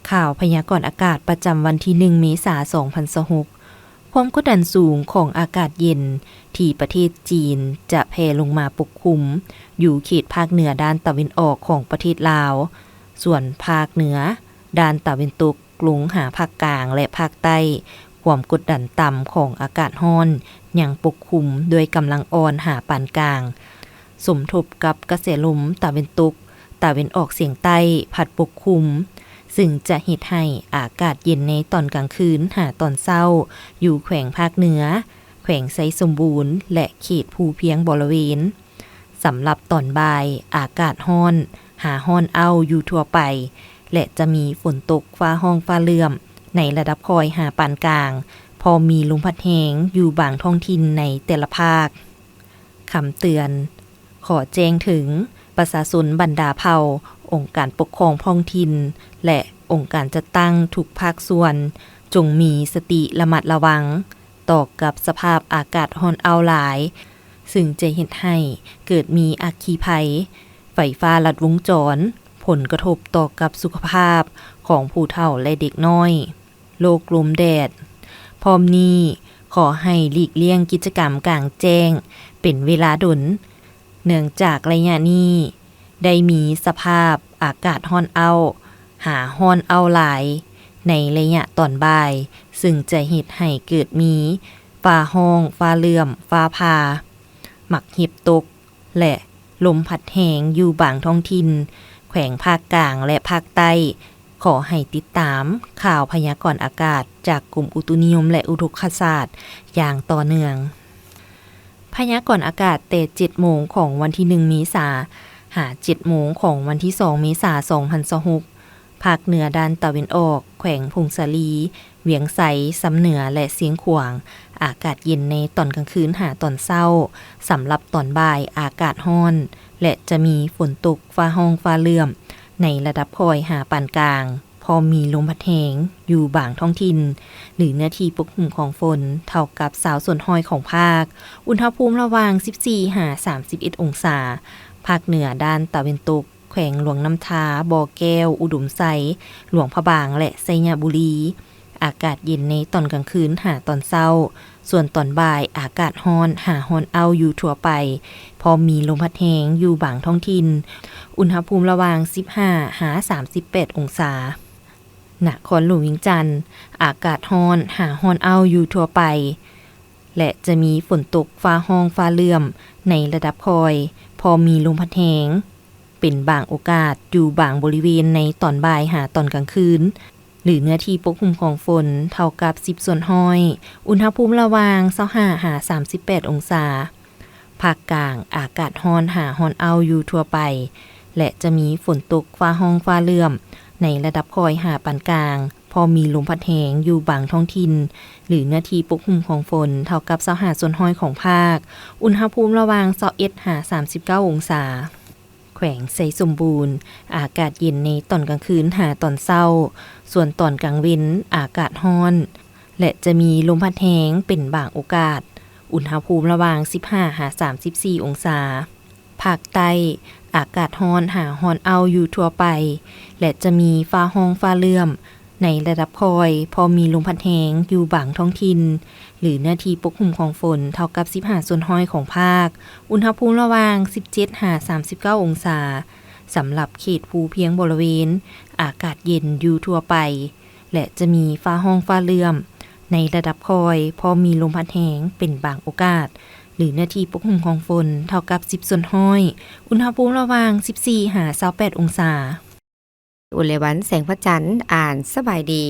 ຂ່າວພະຍາກອນອາກາດປະຈຳວັນທີໜຶ່ງ ເມສາ ສອງພັນຊາວຫົກ. ຄວາມກົດດັນສູງຂອງອາກາດເຢັນທີ່ປະເທດຈີນຈະແຜ່ລົງມາປົກຄຸມຢູ່ເຂດພາກເໜືອດ້ານຕາເວັນອອກຂອງປະເທດລາວ, ສ່ວນພາກເໜືອດ້ານຕາເວັນຕົກ ລົງຫາພາກກາງ ແລະ ພາກໃຕ້, ຄວາມກົດດັນຕ່ຳຂອງອາກາດຮ້ອນຍັງປົກຄຸມດ້ວຍກຳລັງອ່ອນຫາປານກາງ, ສົມທົບກັບກະແສລົມຕາເວັນຕົກ, ຕາເວັນອອກສຽງໃຕ້ພັດປົກຄຸມ, ຊຶ່ງຈະເຮັດໃຫ້ອາກາດເຢັນໃນຕອນກາງຄືນຫາຕອນເຊົ້າ ຢູ່ແຂວງພາກເໜືອ, ແຂວງໄຊສົມບູນ ແລະ ເຂດພູພຽງບໍລະເວນ. ສຳລັບຕອນບ່າຍ, ອາກາດຮ້ອນຫາຮ້ອນເອົ້າຢູ່ທົ່ວໄປ ແລະ ຈະມີຝົນຕົກຟ້າຮ້ອງຟ້າເຫຼື້ອມໃນລະດັບຄ່ອຍຫາປານກາງ, ພໍມີລົມພັດແຮງຢູ່ບາງທ້ອງຖິ່ນໃນແຕ່ລະພາກ. ຄຳເຕືອນ, ຂໍແຈ້ງເຖິງປະຊາຊົນບັນດາເຜົ່າ, ອົງການປົກຄອງທ້ອງຖິ່ນ ແລະ ອົງການຈັດຕັ້ງທຸກພາກສ່ວນ, ຈົ່ງມີສະຕິລະມັດລະວັງ ຕໍ່ກັບສະພາບອາກາດຮ້ອນເອົ້າຫຼາຍ, ຊຶ່ງຈະເຮັດໃຫ້ເກີດມີອັກຄີໄພ, ໄຟຟ້າລັດວົງຈອນ, ຜົນກະທົບຕໍ່ກັບສຸຂະພາບຂອງຜູ້ເຖົ້າ ແລະ ເດັກນ້ອຍ, ໂລກລົມແດດ. ພ້ອມນີ້, ຂໍໃຫ້ຫຼີກລ່ຽງກິດຈະກຳກາງແຈ້ງເປັນເວລາດົນ, ເນື່ອງຈາກໄລຍະນີ້ໄດ້ມີສະພາບອາກາດຮ້ອນເອົ້າ ຫາຮ້ອນເອົ້າຫຼາຍໃນໄລຍະຕອນບ່າຍ, ຊຶ່ງຈະເຮັດໃຫ້ເກີດມີຟ້າຮ້ອງ, ຟ້າເຫຼື້ອມ, ຟ້າຜ່າ, ໝາກເຫັບຕົກ ແລະ ລົມພັດແຮງຢູ່ບາງທ້ອງຖິ່ນ ແຂວງພາກກາງ ແລະ ພາກໃຕ້. ຂໍໃຫ້ຕິດຕາມຂ່າວພະຍາກອນອາກາດຈາກກົມອຸຕຸນິຍົມ ແລະ ອຸທົກກະສາດຢ່າງຕໍ່ເນື່ອງ. ພະຍາກອນອາກາດແຕ່ເຈັດໂມງຂອງວັນທີໜຶ່ງ ເມສາ ຫາເຈັດໂມງຂອງວັນທີສອງ ເມສາ ສອງພັນຊາວຫົກ, ພາກເໜືອດ້ານຕາເວັນອອກ, ແຂວງຜົ້ງສາລີ, ວຽງໄຊ, ຊຳເໜືອ ແລະ ຊຽງຂວາງ, ອາກາດເຢັນໃນຕອນກາງຄືນຫາຕອນເຊົ້າ. ສຳລັບຕອນບ່າຍ, ອາກາດຮ້ອນ ແລະ ຈະມີຝົນຕົກ, ຟ້າຮ້ອງ, ຟ້າເຫຼື້ອມ ໃນລະດັບຄ່ອຍຫາປານກາງ. ພໍມີລົມພັດແຮງຢູ່ບາງທ້ອງຖິ່ນ ຫຼື ເນື້ອທີ່ປົກຫຸ້ມຂອງຝົນເທົ່າກັບຊາວສ່ວນຮ້ອຍຂອງພາກ. ອຸນຫະພູມລະຫວ່າງສິບສີ່ຫາສາມສິບເອັດອົງສາ. ພາກເໜືອດ້ານຕາເວັນຕົກ, ແຂວງຫຼວງນ້ຳທາ, ບໍ່ແກ້ວ, ອຸດົມໄຊ, ຫຼວງພະບາງ ແລະ ໄຊຍະບູລີ, ອາກາດເຢັນໃນຕອນກາງຄືນຫາຕອນເຊົ້າ. ສ່ວນຕອນບ່າຍ, ອາກາດຮ້ອນຫາຮ້ອນເອົ້າຢູ່ທົ່ວໄປ, ພໍມີລົມພັດແຮງຢູ່ບາງທ້ອງຖິ່ນ. ອຸນຫະພູມລະຫວ່າງສິບຫ້າຫາສາມສິບແປດອົງສາ. ນະຄອນຫຼວງວຽງຈັນ, ອາກາດຮ້ອນຫາຮ້ອນເອົ້າຢູ່ທົ່ວໄປ ແລະ ຈະມີຝົນຕົກ, ຟ້າຮ້ອງ, ຟ້າເຫຼື້ອມໃນລະດັບຄ່ອຍ, ພໍມີລົມພັດແຮງເປັນບາງໂອກາດຢູ່ບາງບໍລິເວນໃນຕອນບ່າຍຫາຕອນກາງຄືນ. ຫຼື ເນື້ອທີ່ປົກຫຸ້ມຂອງຝົນເທົ່າກັບສິບສ່ວນຮ້ອຍ. ອຸນຫະພູມລະຫວ່າງຊາວຫ້າຫາສາມສິບແປດອົງສາ. ພາກກາງ, ອາກາດຮ້ອນຫາຮ້ອນເອົ້າຢູ່ທົ່ວໄປ ແລະ ຈະມີຝົນຕົກ, ຟ້າຮ້ອງ, ຟ້າເຫຼື້ອມໃນລະດັບຄ່ອຍຫາປານກາງ, ພໍມີລົມພັດແຮງຢູ່ບາງທ້ອງຖິ່ນ ຫຼື ເນື້ອທີ່ປົກຫຸ້ມຂອງຝົນເທົ່າກັບຊາວຫ້າສ່ວນຮ້ອຍຂອງພາກ. ອຸນຫະພູມລະຫວ່າງຊາວເອັດຫາສາມສິບເກົ້າອົງສາ. ແຂວງໄຊສົມບູນ, ອາກາດເຢັນໃນຕອນກາງຄືນຫາຕອນເຊົ້າ, ສ່ວນຕອນກາງເວັນອາກາດຮ້ອນ ແລະ ຈະມີລົມພັດແຮງເປັນບາງໂອກາດ. ອຸນຫະພູມລະຫວ່າງສິບຫ້າຫາສາມສິບສີ່ອົງສາ. ພາກໃຕ້, ອາກາດຮ້ອນຫາຮ້ອນເອົ້າຢູ່ທົ່ວໄປ ແລະ ຈະມີຟ້າຮ້ອງຟ້າເຫຼື້ອມ ໃນລະດັບຄ່ອຍ, ພໍມີລົມພັດແຮງຢູ່ບາງທ້ອງຖິ່ນ ຫຼື ເນື້ອທີ່ປົກຫຸ້ມຂອງຝົນເທົ່າກັບສິບຫ້າສ່ວນຮ້ອຍຂອງພາກ. ອຸນຫະພູມລະຫວ່າງສິບເຈັດຫາສາມສິບເກົ້າອົງສາ. ສຳລັບເຂດພູພຽງບໍລະເວນ, ອາກາດເຢັນຢູ່ທົ່ວໄປ ແລະ ຈະມີຟ້າຮ້ອງຟ້າເຫຼື້ອມໃນລະດັບຄ່ອຍ, ພໍມີລົມພັດແຮງເປັນບາງໂອກາດ ຫຼື ເນື້ອທີ່ປົກຫຸ້ມຂອງຝົນເທົ່າກັບສິບສ່ວນຮ້ອຍ. ອຸນຫະພູມລະຫວ່າງສິບສີ່ຫາຊາວແປດອົງສາ. ອຸນໄລວັນ ແສງພະຈັນ ອ່ານສະບາຍດີ.